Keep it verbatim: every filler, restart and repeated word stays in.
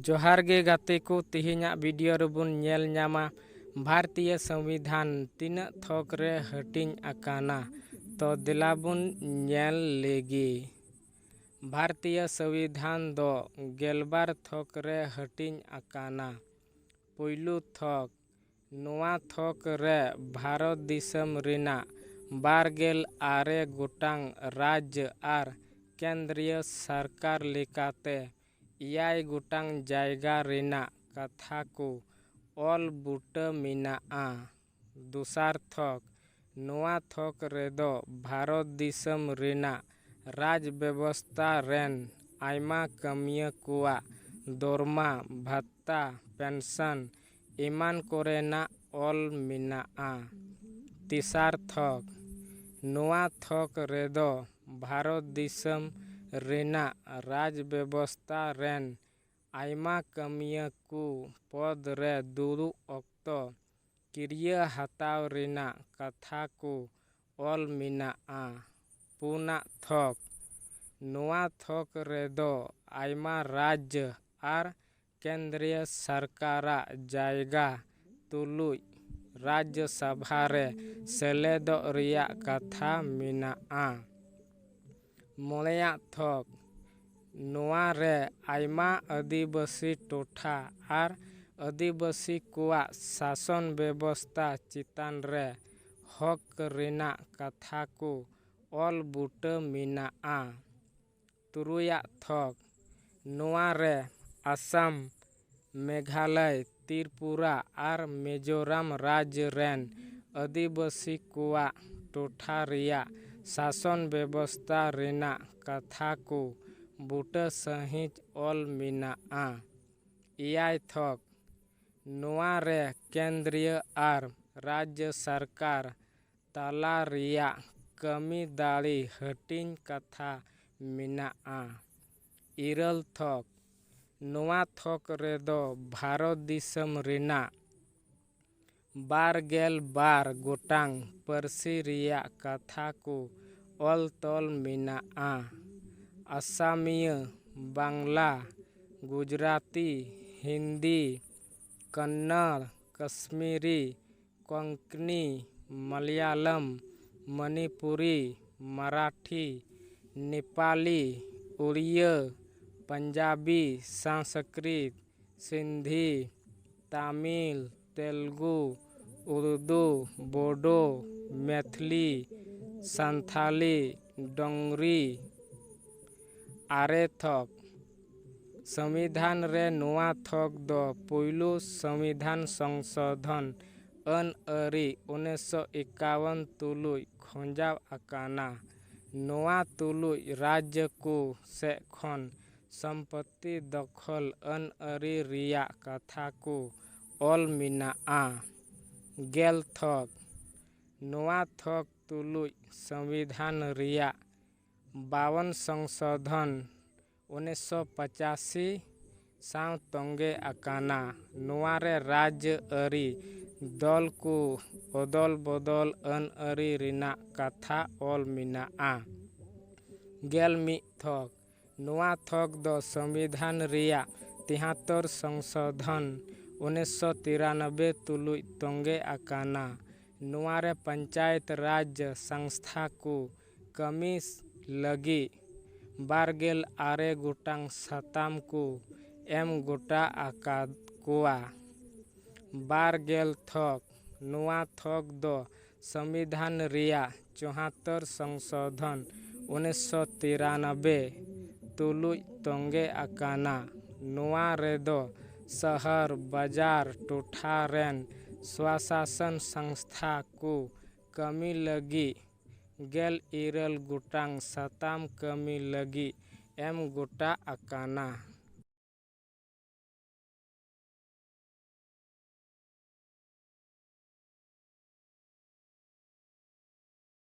ᱡᱚᱦᱟᱨ ᱜᱮ ᱜᱟᱛᱮ ᱠᱚ, ᱛᱮᱦᱮᱧᱟᱜ ᱵᱷᱤᱰᱤᱭᱳ ᱨᱮᱵᱚᱱ ᱧᱮᱞ ᱧᱟᱢᱟ ᱵᱷᱟᱨᱚᱛᱤᱭᱚ ᱥᱚᱝᱵᱤᱫᱷᱟᱱ ᱛᱤᱱᱟᱹᱜ ᱛᱷᱚᱠ ᱨᱮ ᱦᱟᱹᱴᱤᱧ ᱟᱠᱟᱱᱟ᱾ ᱛᱚ ᱫᱮᱞᱟ ᱵᱚᱱ ᱧᱮᱞ ᱞᱮᱜᱮ᱾ ᱵᱷᱟᱨᱚᱛᱤᱭᱚ ᱥᱚᱝᱵᱤᱫᱷᱟᱱ ᱫᱚ ᱜᱮᱞᱵᱟᱨ ᱛᱷᱚᱠ ᱨᱮ ᱦᱟᱹᱴᱤᱧ ᱟᱠᱟᱱᱟ᱾ ᱯᱩᱭᱞᱩ ᱛᱷᱚᱠ, ᱱᱚᱣᱟ ᱛᱷᱚᱠ ᱨᱮ ᱵᱷᱟᱨᱚᱛ ᱫᱤᱥᱚᱢ ᱨᱮᱱᱟᱜ ᱵᱟᱨ ᱜᱮᱞ ᱟᱨᱮ ᱜᱚᱴᱟᱝ ᱨᱟᱡᱽ ᱟᱨ ᱠᱮᱱᱫᱨᱤᱭᱚ ᱥᱚᱨᱠᱟᱨ ᱞᱮᱠᱟᱛᱮ ᱮᱭᱟᱭ ᱜᱚᱴᱟᱝ ᱡᱟᱭᱜᱟ ᱨᱮᱱᱟᱜ ᱠᱟᱛᱷᱟ ᱠᱚ ᱚᱞ ᱵᱩᱴᱟᱹ ᱢᱮᱱᱟᱜᱼᱟ᱾ ᱫᱚᱥᱟᱨ ᱛᱷᱚᱠ, ᱱᱚᱣᱟ ᱛᱷᱚᱠ ᱨᱮᱫᱚ ᱵᱷᱟᱨᱚᱛ ᱫᱤᱥᱚᱢ ᱨᱮᱱᱟᱜ ᱨᱟᱡᱽ ᱵᱮᱵᱚᱥᱛᱟ ᱨᱮᱱ ᱟᱭᱢᱟ ᱠᱟᱹᱢᱤᱭᱟᱹ ᱠᱚᱣᱟᱜ ᱫᱚᱨᱢᱟ, ᱵᱷᱟᱛᱟ, ᱯᱮᱱᱥᱚᱱ ᱮᱢᱟᱱ ᱠᱚᱨᱮᱱᱟᱜ ᱚᱞ ᱢᱮᱱᱟᱜᱼᱟ᱾ ᱛᱮᱥᱟᱨ ᱛᱷᱚᱠ, ᱱᱚᱣᱟ ᱛᱷᱚᱠ ᱨᱮᱫᱚ ᱵᱷᱟᱨᱚᱛ ᱫᱤᱥᱚᱢ ᱨᱮᱱᱟᱜ ᱨᱟᱡᱽ ᱵᱮᱵᱚᱥᱛᱟ ᱨᱮᱱ ᱟᱭᱢᱟ ᱠᱟᱹᱢᱤᱭᱟᱹ ᱠᱚ ᱯᱚᱫᱽ ᱨᱮ ᱫᱩᱲᱩᱵ ᱚᱠᱛᱚ ᱠᱤᱨᱭᱟᱹ ᱦᱟᱛᱟᱣ ᱨᱮᱱᱟᱜ ᱠᱟᱛᱷᱟ ᱠᱚ ᱚᱞ ᱢᱮᱱᱟᱜᱼᱟ᱾ ᱯᱩᱱᱟᱜ ᱛᱷᱚᱠ, ᱱᱚᱣᱟ ᱛᱷᱚᱠ ᱨᱮᱫᱚ ᱟᱭᱢᱟ ᱨᱟᱡᱽ ᱟᱨ ᱠᱮᱱᱫᱨᱤᱭᱚ ᱥᱚᱨᱠᱟᱨᱟᱜ ᱡᱟᱭᱜᱟ ᱛᱩᱞᱩᱡ ᱨᱟᱡᱽ ᱥᱚᱵᱷᱟ ᱨᱮ ᱥᱮᱞᱮᱫᱚᱜ ᱨᱮᱭᱟᱜ ᱠᱟᱛᱷᱟ ᱢᱮᱱᱟᱜᱼᱟ᱾ ᱢᱚᱬᱮᱭᱟᱜ ᱛᱷᱚᱠ, ᱱᱚᱣᱟ ᱨᱮ ᱟᱭᱢᱟ ᱟᱹᱫᱤᱵᱟᱹᱥᱤ ᱴᱚᱴᱷᱟ ᱟᱨ ᱟᱹᱫᱤᱵᱟᱹᱥᱤ ᱠᱚᱣᱟᱜ ᱥᱟᱥᱚᱱ ᱵᱮᱵᱚᱥᱛᱟ ᱪᱮᱛᱟᱱ ᱨᱮ ᱦᱚᱠ ᱨᱮᱱᱟᱜ ᱠᱟᱛᱷᱟ ᱠᱚ ᱚᱞ ᱵᱩᱴᱟᱹ ᱢᱮᱱᱟᱜᱼᱟ᱾ ᱛᱩᱨᱩᱭᱟᱜ ᱛᱷᱚᱠ, ᱱᱚᱣᱟ ᱨᱮ ᱟᱥᱟᱢ, ᱢᱮᱜᱷᱟᱞᱚᱭ, ᱛᱨᱤᱯᱩᱨᱟ ᱟᱨ ᱢᱤᱡᱳᱨᱟᱢ ᱨᱟᱡᱽ ᱨᱮᱱ ᱟᱹᱫᱤᱵᱟᱹᱥᱤ ᱠᱚᱣᱟᱜ ᱴᱚᱴᱷᱟ ᱨᱮᱭᱟᱜ ᱥᱟᱥᱚᱱ ᱵᱮᱵᱚᱥᱛᱟ ᱨᱮᱱᱟᱜ ᱠᱟᱛᱷᱟ ᱠᱚ ᱵᱩᱴᱟᱹ ᱥᱟᱹᱦᱤᱡ ᱚᱞ ᱢᱮᱱᱟᱜᱼᱟ᱾ ᱮᱭᱟᱭ ᱛᱷᱚᱠ, ᱱᱚᱣᱟ ᱨᱮ ᱠᱮᱱᱫᱨᱤᱭᱚ ᱟᱨ ᱨᱟᱡᱽᱡᱚ ᱥᱚᱨᱠᱟᱨ ᱛᱟᱞᱟ ᱨᱮᱭᱟᱜ ᱠᱟᱹᱢᱤ ᱫᱟᱲᱮ ᱦᱟᱹᱴᱤᱧ ᱠᱟᱛᱷᱟ ᱢᱮᱱᱟᱜᱼᱟ᱾ ᱤᱨᱟᱹᱞ ᱛᱷᱚᱠ, ᱱᱚᱣᱟ ᱛᱷᱚᱠ ᱨᱮᱫᱚ ᱵᱷᱟᱨᱚᱛ ᱫᱤᱥᱚᱢ ᱨᱮᱱᱟᱜ ᱵᱟᱨ ᱜᱮᱞ ᱵᱟᱨ ᱜᱚᱴᱟᱝ ᱯᱟᱹᱨᱥᱤ ᱨᱮᱭᱟᱜ ᱠᱟᱛᱷᱟ ᱠᱚ ᱚᱞ ᱛᱚᱞ ᱢᱮᱱᱟᱜᱼᱟ᱾ ᱟᱥᱟᱢᱤᱭᱟᱹ, ᱵᱟᱝᱞᱟ, ᱜᱩᱡᱽᱨᱟᱛᱤ, ᱦᱤᱱᱫᱤ, ᱠᱚᱱᱱᱚᱲ, ᱠᱟᱥᱢᱤᱨᱤ, ᱠᱚᱝᱠᱱᱤ, ᱢᱟᱞᱭᱟᱞᱚᱢ, ᱢᱚᱱᱤᱯᱩᱨᱤ, ᱢᱟᱨᱟᱴᱷᱤ, ᱱᱮᱯᱟᱞᱤ, ᱩᱲᱤᱭᱟᱹ, ᱯᱟᱧᱡᱟᱵᱤ, ᱥᱚᱝᱥᱠᱨᱤᱛ, ᱥᱤᱱᱫᱷᱤ, ᱛᱟᱢᱤᱞ, ᱛᱮᱞᱜᱩ, ᱩᱨᱫᱩ, ᱵᱳᱰᱳ, ᱢᱮᱛᱷᱞᱤ, ᱥᱟᱱᱛᱷᱟᱞᱤ, ᱰᱚᱝᱨᱤ᱾ ᱟᱨᱮ ᱛᱷᱚᱠ᱾ ᱥᱚᱝᱵᱤᱫᱷᱟᱱ ᱨᱮ ᱱᱚᱣᱟ ᱛᱷᱚᱠ ᱫᱚ ᱯᱩᱭᱞᱩ ᱥᱚᱝᱵᱤᱫᱷᱟᱱ ᱥᱚᱝᱥᱳᱫᱷᱚᱱ ᱟᱹᱱ ᱟᱹᱨᱤ ᱩᱱᱤᱥᱥᱚ ᱮᱠᱟᱣᱚᱱ ᱛᱩᱞᱩᱡ ᱠᱷᱚᱸᱡᱟᱣ ᱟᱠᱟᱱᱟ᱾ ᱱᱚᱣᱟ ᱛᱩᱞᱩᱡ ᱨᱟᱡᱽᱡᱚ ᱠᱚ ᱥᱮᱫ ᱠᱷᱚᱱ ᱥᱚᱢᱯᱚᱛᱛᱤ ᱫᱚᱠᱷᱚᱞ ᱟᱹᱱ ᱟᱹᱨᱤ ᱨᱮᱭᱟᱜ ᱠᱟᱛᱷᱟ ᱠᱚ ᱚᱞ ᱢᱮᱱᱟᱜᱼᱟ᱾ ᱜᱮᱞ ᱛᱷᱚᱠ᱾ ᱱᱚᱣᱟ ᱛᱷᱚᱠ ᱛᱩᱞᱩᱡ ᱥᱚᱝᱵᱤᱫᱷᱟᱱ ᱨᱮᱭᱟᱜ ᱵᱟᱣᱚᱱ ᱥᱚᱝᱥᱳᱫᱷᱚᱱ ᱩᱱᱤᱥᱥᱚ ᱯᱚᱸᱪᱟᱥᱤ ᱥᱟᱶ ᱛᱚᱸᱜᱮ ᱟᱠᱟᱱᱟ᱾ ᱱᱚᱣᱟ ᱨᱮ ᱨᱟᱡᱽ ᱟᱹᱨᱤ ᱫᱚᱞ ᱠᱚ ᱚᱫᱚᱞ ᱵᱚᱫᱚᱞ ᱟᱹᱱ ᱟᱹᱨᱤ ᱨᱮᱱᱟᱜ ᱠᱟᱛᱷᱟ ᱚᱞ ᱢᱮᱱᱟᱜᱼᱟ᱾ ᱜᱮᱞ ᱢᱤᱫ ᱛᱷᱚᱠ᱾ ᱱᱚᱣᱟ ᱛᱷᱚᱠ ᱫᱚ ᱥᱚᱝᱵᱤᱫᱷᱟᱱ ᱨᱮᱭᱟᱜ ᱛᱤᱦᱟᱛᱛᱚᱨ ᱥᱚᱝᱥᱳᱫᱷᱚᱱ ᱩᱱᱤᱥᱥᱚ ᱛᱤᱨᱟᱱᱚᱵᱵᱳᱭ ᱛᱩᱞᱩᱡ ᱛᱚᱸᱜᱮ ᱟᱠᱟᱱᱟ᱾ ᱱᱚᱣᱟ ᱨᱮ ᱯᱚᱧᱪᱟᱭᱮᱛ ᱨᱟᱡᱽ ᱥᱚᱝᱥᱛᱷᱟ ᱠᱚ ᱠᱟᱹᱢᱤ ᱞᱟᱹᱜᱤᱫ ᱵᱟᱨᱜᱮᱞ ᱟᱨᱮ ᱜᱚᱴᱟᱝ ᱥᱟᱛᱟᱢ ᱠᱚ ᱮᱢ ᱜᱚᱴᱟ ᱟᱠᱟᱫ ᱠᱚᱣᱟ᱾ ᱵᱟᱨᱜᱮᱞ ᱛᱷᱚᱠ᱾ ᱱᱚᱣᱟ ᱛᱷᱚᱠ ᱫᱚ ᱥᱚᱝᱵᱤᱫᱷᱟᱱ ᱨᱮᱭᱟᱜ ᱪᱩᱣᱟᱛᱛᱚᱨ ᱥᱚᱝᱥᱳᱫᱷᱚᱱ ᱩᱱᱤᱥᱥᱚ ᱛᱤᱨᱟᱱᱚᱵᱵᱳᱭ ᱛᱩᱞᱩᱡ ᱛᱚᱸᱜᱮ ᱟᱠᱟᱱᱟ᱾ ᱱᱚᱣᱟ ᱨᱮᱫᱚ ᱥᱚᱦᱚᱨ ᱵᱟᱡᱟᱨ ᱴᱚᱴᱷᱟ ᱨᱮᱱ ᱥᱣᱟᱥᱟᱥᱚᱱ ᱥᱚᱝᱥᱛᱷᱟ ᱠᱚ ᱠᱟᱹᱢᱤ ᱞᱟᱹᱜᱤᱫ ᱜᱮᱞ ᱤᱨᱟᱹᱞ ᱜᱚᱴᱟᱝ ᱥᱟᱛᱟᱢ ᱠᱟᱹᱢᱤ ᱞᱟᱹᱜᱤᱫ ᱮᱢ ᱜᱚᱴᱟ ᱟᱠᱟᱱᱟ᱾